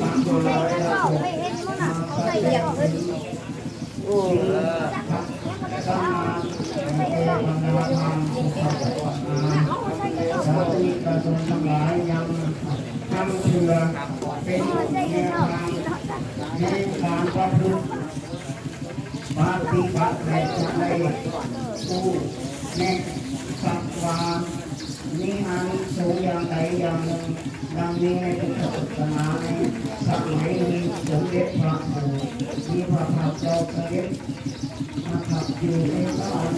ສາທຸຊົນທັງຫຼາຍ ຍັງນຳເຊື່ອເປັນແນວທາງໃນການປະພຶດ ປະຕິບັດ ແລະ ຈະໄດ້ຮູ້ແນະ ສັກວ່າມີອານິສົງຢ່າງໃດຢ່າງໜຶ່ງ ດັ່ງມີໃນພຸດທະສາສະໜາ ໃນສະໄໝທີ່ສົມເດັດພະຜູ້ມີພະພາກເຈົ້າສະເດັດປະທັບຢູ່ໃນລານ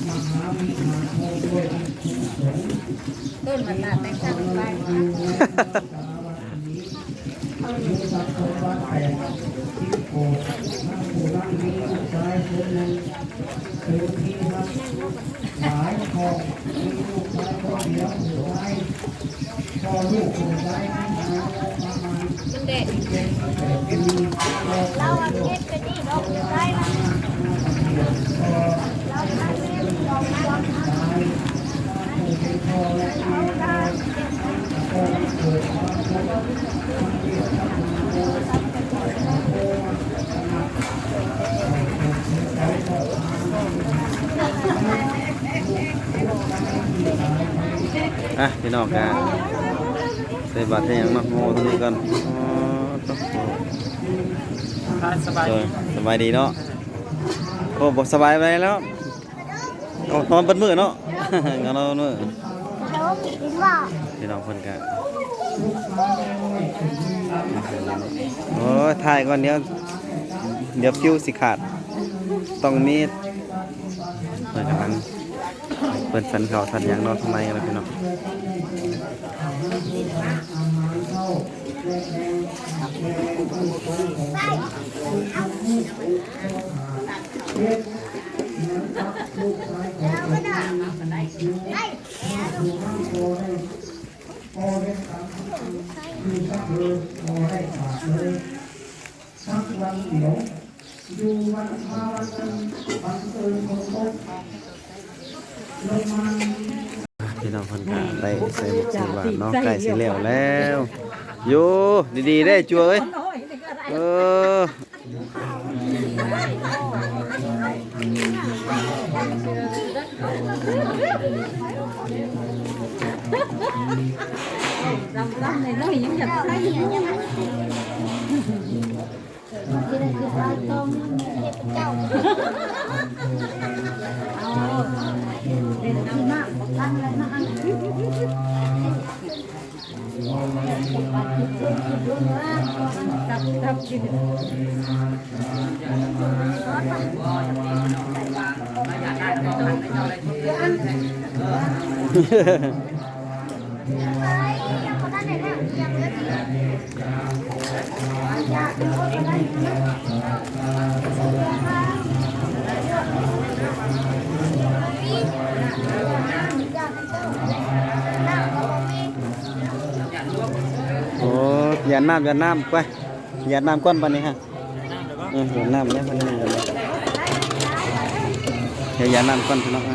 ມະຫາວິຫານໂພດດ້ວຍອັນກຸສົນ ຕົ້ນມັນລະແຕ່ງຕັ້ງໄປ ມີຊັບສົມບັດແປດສິບໂກດ ນາງຜູ້ນັ້ນມີລູກຊາຍຄົນໜຶ່ງ ເປັນທີ່ຮັກຫຼາຍຂອງ ມີລູກຊາຍຄົນດຽວ ຜູ້ຊາຍ ພໍ່ລູກຜູ້ຊາຍນັ້ນອາຍຸປະມານສິບເຈັດ ສິບແປດປີ ລາວເຮັດເປັນນີ້ເນາະ ຜູ້ຊາຍນະ ລາວນະເປັນສອງຄົນ ອ່ະ ພີ່ນ້ອງກະ ໃສ່ບາດໃສ່ຫຍັງມາຫໍ່ຕົງນີ້ກ່ອນ. ອໍ ໂອ້ ສະບາຍດີ ໂດຍ ສະບາຍດີເນາະ. ໂອ້ ບໍ່ສະບາຍປານໃດແລ້ວ. ເອົານອນເບິດມື້ເນາະ ນອນເບິດມື້. ພີ່ນ້ອງເພິ່ນກະ ໂອ້ຍ ຖ່າຍກ່ອນ ດຽວ ດຽວຟິວຊິຂາດ. ຕ້ອງມີ ເພິ່ນກຳລັງ ເພິ່ນສັນເຂົ້າສັນຫຍັງເນາະ ທາງໃນນະພີ່ນ້ອງ. ພີ່ນ້ອງເພິ່ນກະໄດ້ໃສ່ໝົກໃສ່ບາດເນາະ ໃກ້ຊິແລ້ວແລ້ວ. ຢູ່ດີໆເດ້ ຈົວເອີຍ. ເອີ ລຳໆ ນ້ອຍໆ ຍັງຢາກໃສ່ຢູ່. ໂອ້ ຢາດນ້ຳ ຢາດນ້ຳ ໄປ ຢາດນ້ຳກ່ອນບາດນີ້ຮະ. ເອີ ຢາດນ້ຳແລ້ວ ເພິ່ນຍັງຢາດນ້ຳ ດຽວຢາດນ້ຳກ່ອນ ພີ່ນ້ອງ.